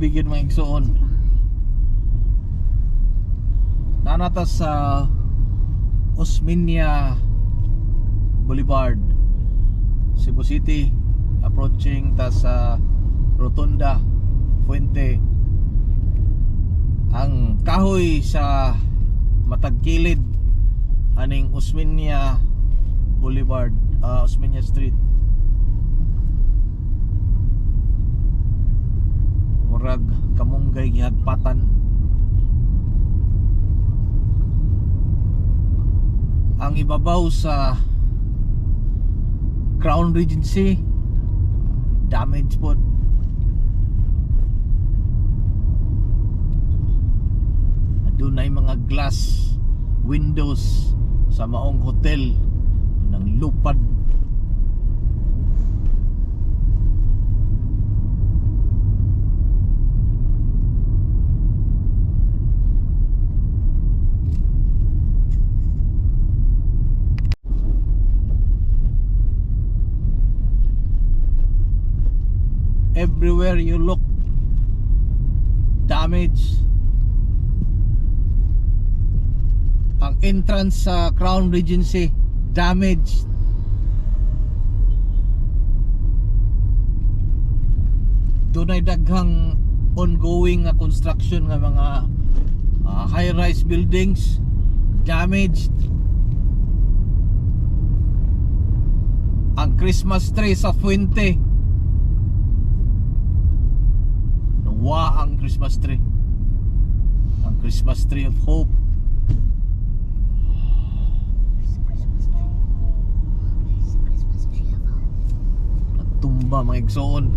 Grabe gyud, mga igsoon. Naa na ta sa Osmeña Boulevard, Cebu City. Approaching ta sa Rotunda Fuente. Ang kahoy sa matag kilid aning Osmeña Boulevard, Osmeña Street, murag kamunggay gihagpatan. Ang ibabaw sa Crown Regency, damage pod. Adunay mga glass windows sa maong hotel ng lupad. Everywhere you look, damage. Ang entrance sa Crown Regency, damaged. Dunay daghang ongoing nga construction nga mga high-rise buildings, damaged. Ang Christmas tree sa Fuente, nawa ang Christmas tree, ang Christmas tree of hope. There's a Christmas tree. There's a Christmas tree of hope. Natumba, mga igsoon.